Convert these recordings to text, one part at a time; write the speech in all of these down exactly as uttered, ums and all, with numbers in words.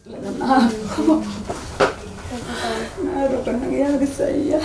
Wala na ako. Naaro ka nangyari sa iya.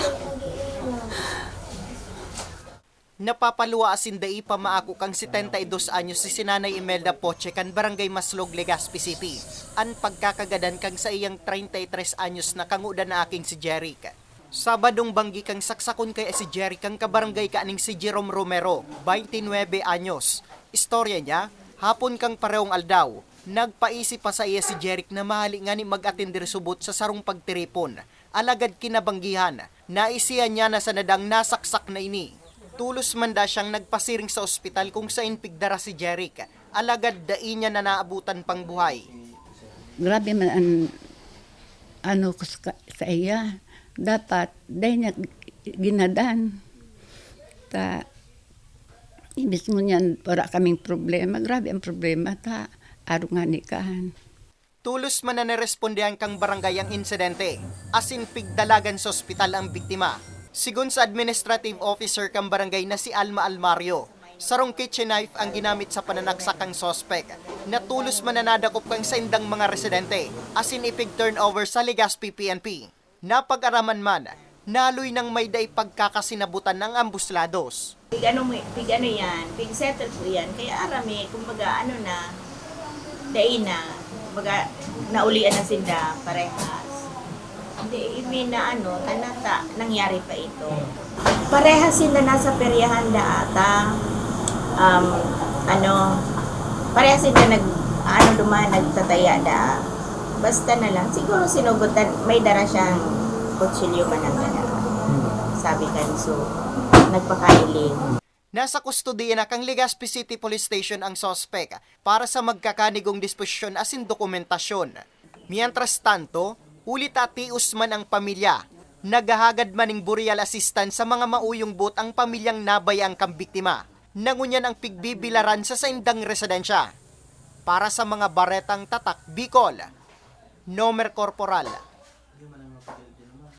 Napapaluwa asin dai pa maako kan setenta y dos anyos si Sinanay Imelda Poche kan Barangay Maslog, Legazpi City, an pagkakagadan kan saiyang treinta y tres anyos na kangodan na aking si Jeric. Sabadong banggi kan saksakon kaya si Jeric kan kabarangay kaning si Jerome Romero, twenty nuebe anyos. Istorya niya, hapon kan parehong aldaw, nagpaisip pa saiya si Jeric na mahali ngani mag-atender subot sa sarong pagtiripon. Alagad kinabanggihan, naisihan niya na sa nadang nasaksak na ini. Tolos man daa siyang nagpasiring sa ospital kung sain pigdara si Jeric, alagad dai niya na naabutan pang buhay. Grabe man an ano ko sa, sa iya. Dapat dai niya ginadan. Ta, imbis ngunyan wala kaming problema, grabe ang problema ta, arog ngani kan. Tolos man na narespondehan kang barangay ang insidente, asin pigdalagan sa ospital ang biktima. Sigon sa administrative officer kang barangay na si Alma Almario, sarong kitchen knife ang ginamit sa pananaksak kan suspek, na tolos man na nadakop kang saindang mga residente, asin ipig-turnover sa Legazpi P N P. Napag-araman man, naloy nang may dai pagkakasinabutan ang ambos lados. Pig ano mo, pig ano yan, pig settle po yan. Kaya arami, kumbaga ano na, dai na, kumbaga naulian na sinda parehas. Hindi, I mean na ano, tanata, nangyari pa ito. Parehas sila nasa peryahan da ata. Um, ano, parehas sila nag, ano duman, nagtataya da. Basta na lang, siguro sinugutan, may dara siyang kutsilyo man ang dala. Sabi kan so, nagpakailing. Nasa kustodiya na kan Legazpi City Police Station ang suspek para sa magkakanigong disposisyon asin dokumentasyon. Mientras tanto, huli ta tios man ang pamilya, naghahagad man ning burial assistance sa mga mauyong buot ang pamilyang nabayaan kan biktima, na ngunyan ang pigbibilaran sa saindang residensya. Para sa mga Baretang Tatak Bicol, Nomer Corporal